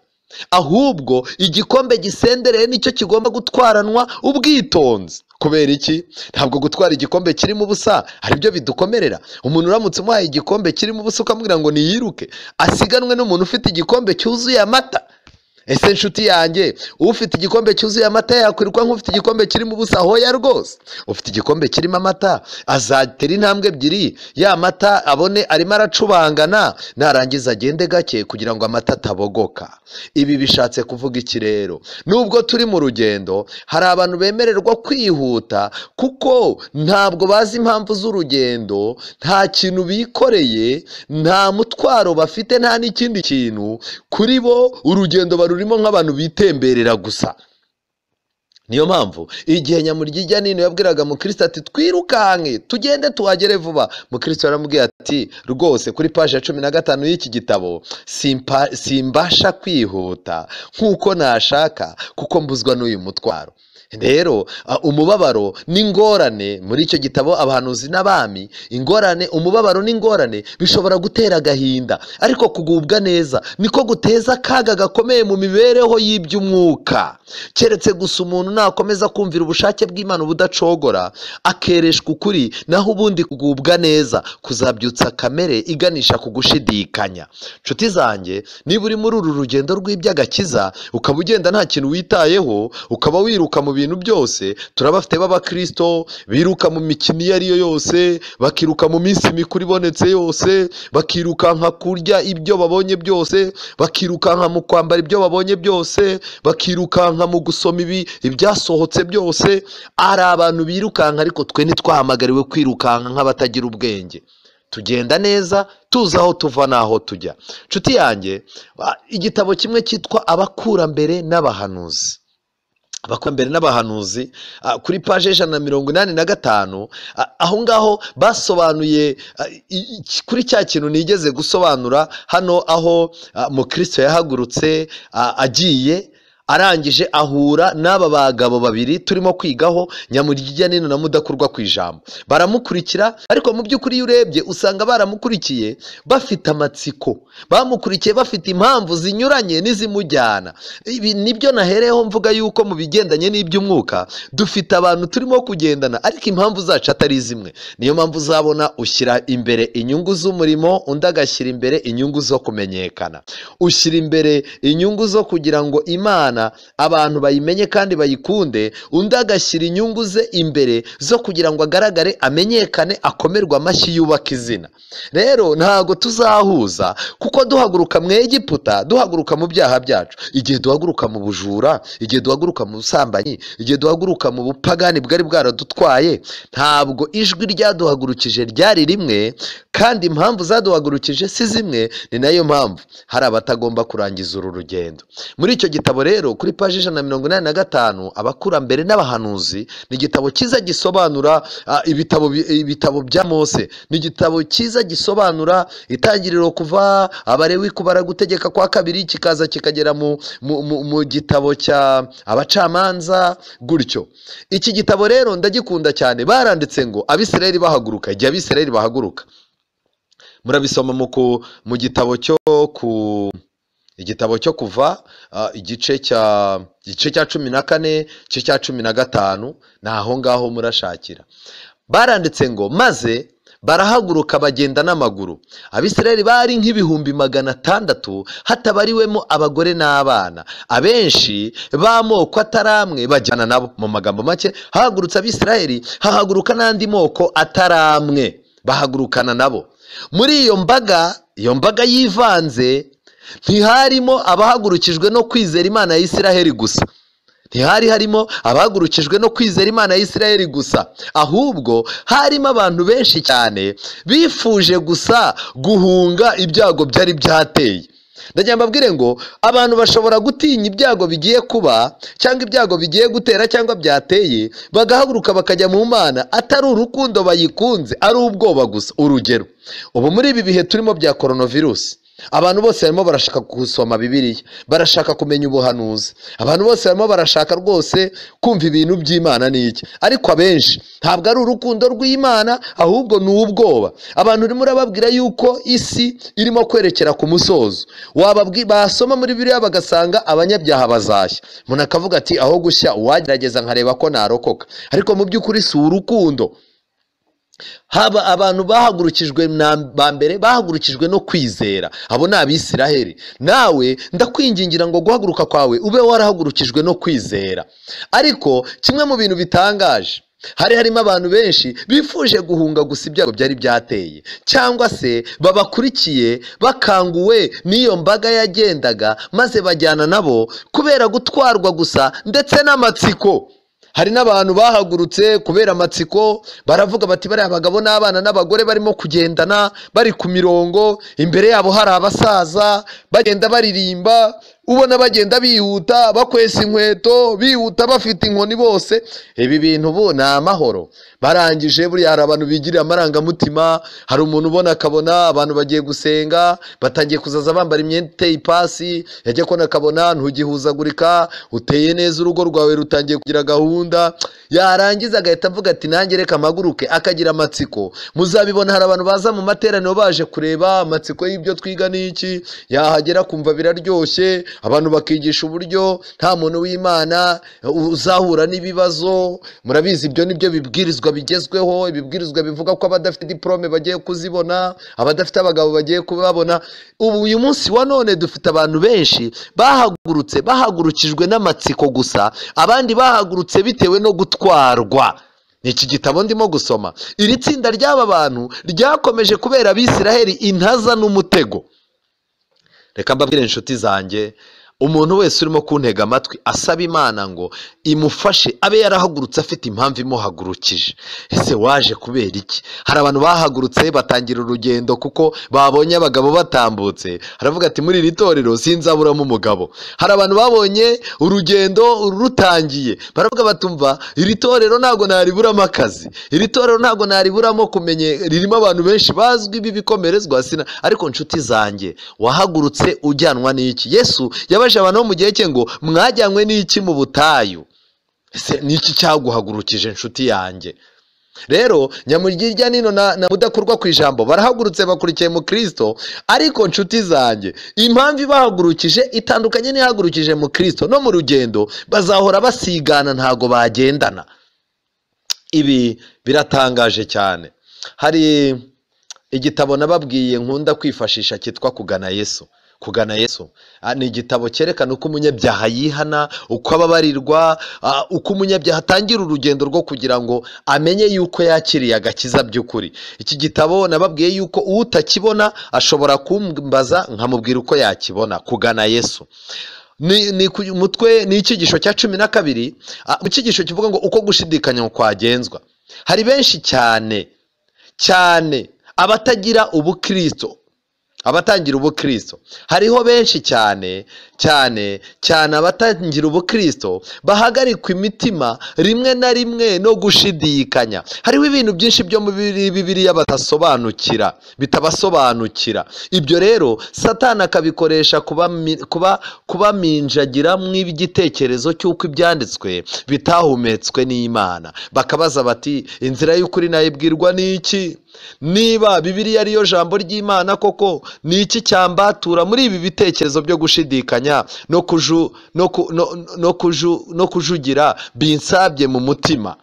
ahubwo igikombe gisendereye nicyo kigomba gutwaranwa ubwitonzi. Kubera iki? Ntabwo gutwara igikombe kirimo ubusa ari byo bidukomerera. Umuntu uramutse umuhaye igikombe kirimo ubusa ukamubwira ngo niyiruke, asiganwe n'umuntu ufite igikombe cyuzuye amata. Ese nshuti yanjye, ufite igikombe cyuzuye amata yakwiruka nk'ufite igikombe kirimo ubusa? Hoya rwose. Ufite igikombe kirimo amata azatera intambwe ebyiri, ya mata abone arimo aracubangana, narangiza agende gake kugira ngo amata atabogoka. Ibi bishatse kuvuga iki rero? Nubwo turi mu rugendo, hari abantu bemererwa kwihuta kuko ntabwo bazi impamvu z'urugendo, nta kintu bikoreye, nta mutwaro bafite, nta n'ikindi kintu. Kuri bo urugendo barurimo nk'abantu bitemberera gusa. Niyo mpamvu igihe nyamuryijya nino yabwiraga mukristo ati twirukanke tugende tuhagere vuba, mukristo yaramubwiye ati rwose kuri page ya 15 y'iki gitabo simbasha kwihuta nk'uko nashaka kuko mbuzwa n'uyu mutwaro. Rero umubabaro n'ingorane muri icyo gitabo Abahanuzi n'Abami, ingorane, umubabaro n'ingorane bishobora gutera agahinda, ariko kugubwa neza niko guteza akaga gakomeye mu mibereho y'iby'umwuka. Keretse gusa umuntu nakomeza kumvira ubushake bw'Imana ubudacogora, akereshwa ukuri, naho ubundi kugubwa neza kuzabyutsa kamere iganisha ku gushidikanya. Nshuti zanjye, niba uri muri uru rugendo rw'iby'agakiza ukaba ugenda nta kintu witayeho, ukaba wiruka mu bintu byose. Turabafite b'abakristo biruka mu mikino iyo ari yo yose, bakiruka mu minsi mikuru ibonetse yose, bakirukanka kurya ibyo babonye byose, bakirukanka mu kwambara ibyo babonye byose, bakirukanka mu gusoma ibyasohotse byose. Ari abantu birukanka, ariko twe ntitwahamagariwe kwirukanka nk'abatagira ubwenge. Tugenda neza tuzi aho tuva n'aho tujya. Nshuti yanjye, igitabo kimwe cyitwa Abakurambere n'Abahanuzi, Abakurambere n'Abahanuzi, kuri paje 185, aho ngaho basobanuye kuri cya kintu nigeze gusobanura hano, aho Mukristo yahagurutse agiye, arangije ahura n'aba bagabo babiri turimo kwigaho, Nyamurya nino na Mudakurwa ku ijambo. Baramukurikira, ariko mu by'ukuri iyo urebye usanga baramukurikiye bafite amatsiko, bamukurikiye bafite impamvu zinyuranye n'izimujyana. Ibi nibyo nahereyeho mvuga yuko mu bigendanye n'iby'umwuka dufite abantu turimo kugendana, ariko impamvu zacu atari zimwe. Niyo mpamvu uzabona ushyira imbere inyungu z'umurimo, undi agashyira imbere inyungu zo kumenyekana. Ushyira imbere inyungu zo kugira ngo Imana abantu bayimenye kandi bayikunde, undi agashyira inyungu ze imbere zo kugira ngo agaragare, amenyekane, akomerwe amashyi, yubake izina. Rero ntago tuzahuza, kuko duhaguruka mu Egiputa, duhaguruka mu byaha byacu, igihe duhaguruka mu bujura, igihe duhaguruka mu busambanyi, igihe duhaguruka mu bupagani bwari bwaradutwaye, ntabwo ijwi ryaduhagurukije ryari rimwe, kandi impamvu zaduhagurukije si zimwe. Ni nayo mpamvu hari abatagomba kurangiza uru rugendo. Muri icyo gitabo rero, kuri paji 185, Abakurambere n'Abahanuzi, ni igitabo cyiza gisobanura ibitabo bya Mose, ni igitabo cyiza gisobanura Itangiriro, kuva Abalewi, kubara, Gutegeka kwa Kabiri, kikaza kikagera mu gitabo cya Abacamanza gutyo. Iki gitabo rero ndagikunda cyane. Baranditse ngo Abisirayeli bahaguruka, igihe Abisirayeli bahaguruka, murabisoma mu gitabo cyo ku igitabo cyo Kuva, igice cya 14, igice cya 15, ni aho ngaho murashakira. Baranditse ngo maze barahaguruka bagenda n'amaguru. Abisirayeli bari nk'600,000, hatabariwemo abagore n'abana. Abenshi b'amoko atari amwe bajyana nabo. Mu magambo make, hahagurutse Abisirayeli, hahaguruka n'andi moko atari amwe, bahagurukana nabo. Muri iyo mbaga, iyo mbaga yivanze, ntiharimo abahagurukijwe no kwizera Imana ya Isiraheli gusa, ntihari harimo abahagurukijwe no kwizera Imana ya Isiraheli gusa, ahubwo harimo abantu benshi cyane bifuje gusa guhunga ibyago byari byateye. Ndagira mbabwire ngo abantu bashobora gutinya ibyago bigiye kuba, cyangwa ibyago bigiye gutera, cyangwa byateye, bagahaguruka bakajya mu Mana, atari urukundo bayikunze, ari ubwoba gusa. Urugero, ubu muri ibi bihe turimo bya coronavirus, abantu bose barimo barashaka gusoma Bibiliya, barashaka kumenya ubuhanuzi, abantu bose barimo barashaka rwose kumva ibintu by'Imana n'iki, ariko abenshi ntabwo ari urukundo rw'Imana, ahubwo ni ubwoba. Abantu urimo urababwira yuko isi irimo kwerekera ku musozo, basoma muri Bibiliya bagasanga abanyabyaha bazashya, umuntu akavuga ati aho gushya uwagerageza nkareba ko narokoka. Ariko mu by'ukuri si urukundo. Haba abantu bahagurukijwe ba mbere bahagurukijwe no kwizera, abo ni Abisiraheli. Nawe ndakwingingira ngo guhaguruka kwawe ube warahagurukijwe no kwizera. Ariko kimwe mu bintu bitangaje, hari harimo abantu benshi bifuje guhunga gusa ibyago byari byateye, cyangwa se babakurikiye bakanguwe n'iyo mbaga yagendaga, maze bajyana nabo kubera gutwarwa gusa ndetse n'amatsiko. Hari n'abantu bahagurutse kubera amatsiko, baravuga bati bariya abagabo n'abana n'abagore barimo kugendana bari ku mirongo, imbere yabo hari abasaza bagenda baririmba, ubona bagenda bihuta bakwesa inkweto, bihuta bafite inkoni bose. Ibi bintu ubu ni amahoro. Barangije, buriya hari abantu bigirira amarangamutima, hari umuntu ubona akabona abantu bagiye gusenga batangiye kuzaza bambara imyenda iteye ipasi, yajya kubona akabona ntugihuzagurika, uteye neza, urugo rwawe rutangiye kugira gahunda, yarangiza agahita avuga ati nanjye reka mpaguruke, akagira amatsiko. Muzabibona, hari abantu baza mu materaniro baje kureba amatsiko y'ibyo twiga n'iki, yahagera kumva biraryoshye. Abantu bakigisha uburyo nta muntu w'Imana uzahura n'ibibazo. Murabizi ibyo nibyo bibwirizwa bigezweho, ibibwirizwa bivuga ko abadafite diplome bagiye kuzibona, abadafite abagabo bagiye kubabona. Ubu uyu munsi wa none dufite abantu benshi bahagurutse, bahagurukijwe n'amatsiko gusa, abandi bahagurutse bitewe no gutwarwa. Iki gitabo ndimo gusoma, iri tsinda ry'aba bantu ryakomeje kubera Abisiraheli intaza n'umutego. Reka mbabwire inshuti zanjye, umuntu wese urimo kuntega amatwi asaba Imana ngo imufashe abe yarahagurutse afite impamvu imuhagurukije. Ese waje kubera iki? Hari abantu bahagurutse batangira urugendo kuko babonye abagabo batambutse, haravuga ati muri iri torero sinzaburamo umugabo. Hari abantu babonye urugendo rutangiye baravuga batumva iri torero ntago nariburamo akazi, iri torero ntago nariburamo kumenye, ririmo abantu benshi bazwi b'ibikomerezwa sina. Ariko inshuti zanjye, wahagurutse ujyanwa n'iki? Yesu yabaje abantu bo mu gihe cye ngo mwajyanywe n'iki mu butayu? Ese niki cyaguhagurukije inshuti yanjye? Rero nyamugirya nino na mudakurwa ku ijambo barahagurutse bakurikiye mu Kristo. Ariko inshuti zanjye, impamvu ibahagurukije itandukanye n'ihagurukije mu Kristo. No mu rugendo bazahora basigana, ntago bagendana. Ibi biratangaje cyane. Hari igitabo nababwiye nkunda kwifashisha cyitwa Kugana Yesu. Kugana Yesu ni igitabo cyerekana uko umunyabyaha yihana, uko ababarirwa, uko umunyabyaha atangira urugendo rwo kugira ngo amenye yuko yakiriye agakiza by'ukuri. Iki gitabo nababwiye yuko utakibona ashobora kumbaza nkamubwira uko yakibona. Kugana Yesu ni ku mutwe, ni icyigisho cya 12, mu cyigisho kivuga ngo uko gushidikanya kwagenzwa. Hari benshi cyane cyane abatagira ubukristo, abatangira ubukristo. Hariho benshi cyane cyane cyane abatangira ubukristo bahagarikwa imitima rimwe na rimwe no gushidikanya. Hariho ibintu byinshi byo mu Bibiliya batasobanukira, bitabasobanukira. Ibyo rero Satani akabikoresha kubaminjagira mw'igitekerezo cy'uko ibyanditswe bitahumetswe n'Imana. Bakabaza bati inzira y'ukuri nayibwirwa n'iki? Niba Bibiliya ariyo jambo ry'Imana koko, ni iki cyambatura muri ibi bitekerezo byo gushidikanya no kujugira binsabye mu mutima?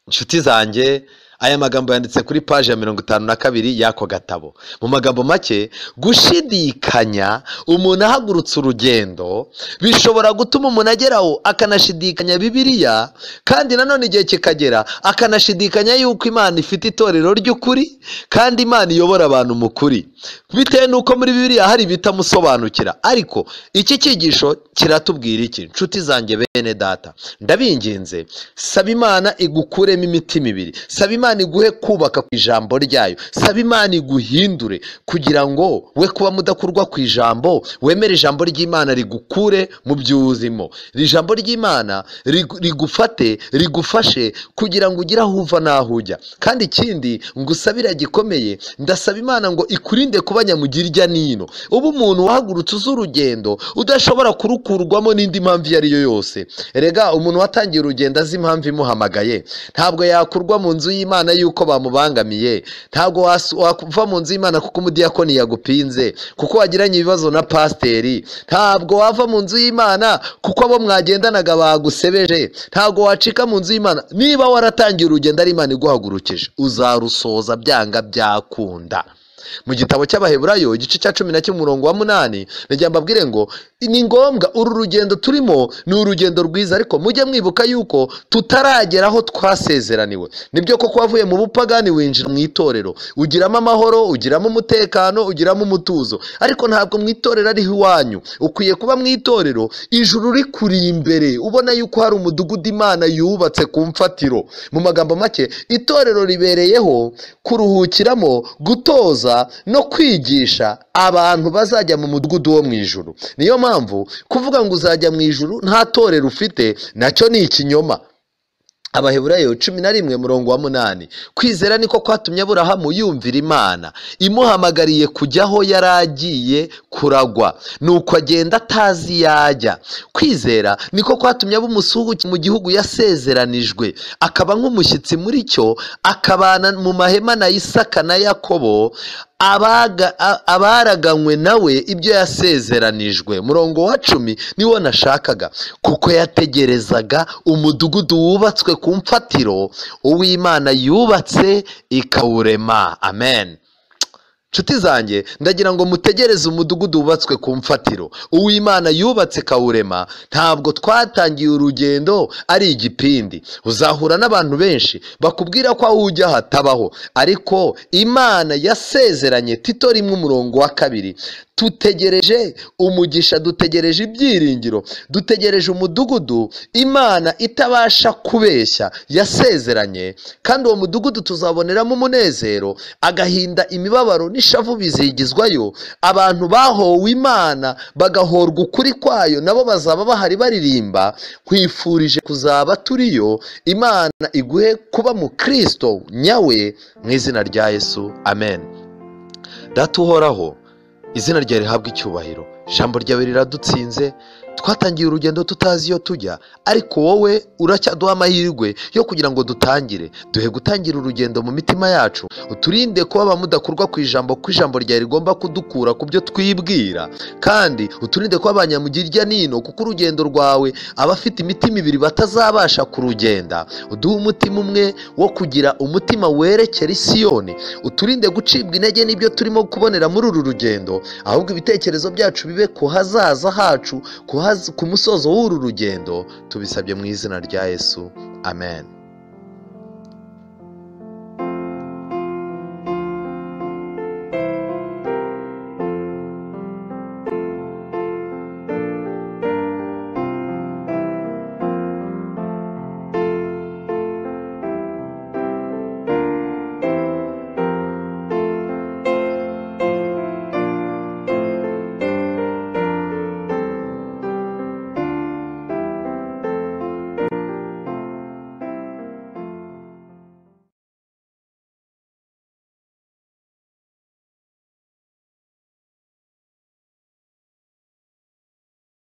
Inshuti zanjye, aya magambo yanditse kuri paji ya 52 y'ako gatabo. Mu magambo make, gushidikanya umuntu ahagurutse urugendo bishobora gutuma umuntu ageraho akanashidikanya Bibiliya, kandi nanone igihe kikagera akanashidikanya yuko Imana ifite itorero ry'ukuri kandi Imana iyobora abantu mu kuri, bitewe n'uko muri Bibiliya hari ibitamusobanukira. Ariko iki cyigisho kiratubwira iki? Inshuti zanjye, bene data, ndabinginze, saba Imana igukuremo imitima ibiri, saba Imana iguhe kubaka ku ijambo ryayo, saba Imana iguhindure kugira ngo we kuba mudakurwa ku ijambo, wemere ijambo ry'Imana rigukure mu by'ubuzima. Ijambo ry'Imana rigufate, rigufashe kugira ngo ugire aho uva n'aho ujya. Kandi ikindi ngusabira gikomeye, ndasaba Imana ngo ikurinde kuba nyamugirya nino. Ubu umuntu wahagurutse uzi urugendo udashobora kurukurwamo n'indi mpamvu iyo ari yo yose. Erega umuntu watangiye urugendo azi impamvu imuhamagaye, ntabwo yakurwa mu nzu y'Imana yuko bamubangamiye, ntabwo wava mu nzu y'Imana kuko umudiyakoni yagupinze, kuko wagiranye ibibazo na pasiteri, ntabwo wava mu nzu y'Imana kuko abo mwagendanaga bagusebeje, ntabwo wacika mu nzu y'Imana. Niba waratangiye urugendo ari Imana iguhagurukije, uzarusoza byanga byakunda. Mu gitabo cy'Abaheburayo igice cya 11 umurongo wa 8, nagira mbabwire ngo ni ngombwa uru rugendo turimo ni urugendo rwiza, ariko mujye mwibuka yuko tutaragera aho twasezeraniwe. Nibyo koko wavuye mu bupagani winjira mu itorero, ugiramo amahoro, ugiramo umutekano, ugiramo umutuzo, ariko ntabwo mu itorero ariho iwanyu. Ukwiye kuba mu itorero ijuru rikuri imbere, ubona yuko hari umudugudu Imana yubatse ku mfatiro. Mu magambo make, itorero ribereyeho kuruhukiramo, gutoza no kwigisha abantu bazajya mu mudugudu wo mu ijuru. Niyo mpamvu kuvuga ngo uzajya mu ijuru nta torero ufite nacyo ni ikinyoma. Abaheburayo 11 murongo wa 8. Kwizera niko kwatumye Aburahamu yumvira Imana imuhamagariye kujyaho yaragiye kuragwa, nuko agenda atazi yajya. Kwizera niko kwatumye aba umusuhuke mu gihugu yasezeranijwe, akaba nk'umushyitsi muri cyo, akabana mu mahema na Isaka na Yakobo, abaraganywe nawe ibyo yasezeranijwe. Murongo wa 10 niwo nashakaga, kuko yategerezaga umudugudu wubatswe ku mfatiro, uw'Imana yubatse ikawurema. Amen. Nshuti zanjye, ndagira ngo mutegereze umudugudu wubatswe ku mfatiro, uw'Imana yubatse kawurema. Ntabwo twatangiye urugendo ari igipindi. Uzahura n'abantu benshi bakubwira ko aho ujya hatabaho, ariko Imana yasezeranye. Tito 1:2, tutegereje umugisha, dutegereje ibyiringiro, dutegereje umudugudu Imana itabasha kubeshya yasezeranye, kandi uwo mudugudu tuzaboneramo umunezero, agahinda, imibabaro n'ishavu bizigizwayo. Abantu bahowe Imana bagahorwa ukuri kwayo, nabo bazaba bahari baririmba. Nkwifurije kuzaba turiyo. Imana iguhe kuba mu Kristo nyawe, mu izina rya Yesu, amen. Data uhoraho, izina ryawe rihabwe icyubahiro. Ijambo ryawe riradutsinze. Twatangiye urugendo tutazi iyo tujya, ariko wowe uracyaduha amahirwe yo kugira ngo dutangire. Duhe gutangira urugendo mu mitima yacu, uturinde kuba abamudakurwa ku ijambo, ko ijambo ryawe rigomba kudukura ku byo twibwira, kandi uturinde kuba abanyamugirya nino, kuko urugendo rwawe abafite imitima ibiri batazabasha kurugenda. Uduhe umutima umwe wo kugira umutima werekera Isiyoni. Uturinde gucibwa intege n'ibyo turimo kubonera muri uru rugendo, ahubwo ibitekerezo byacu bibe ku hazaza hacu, ku musozo w'uru rugendo. Tubisabye mu izina rya Yesu, amen.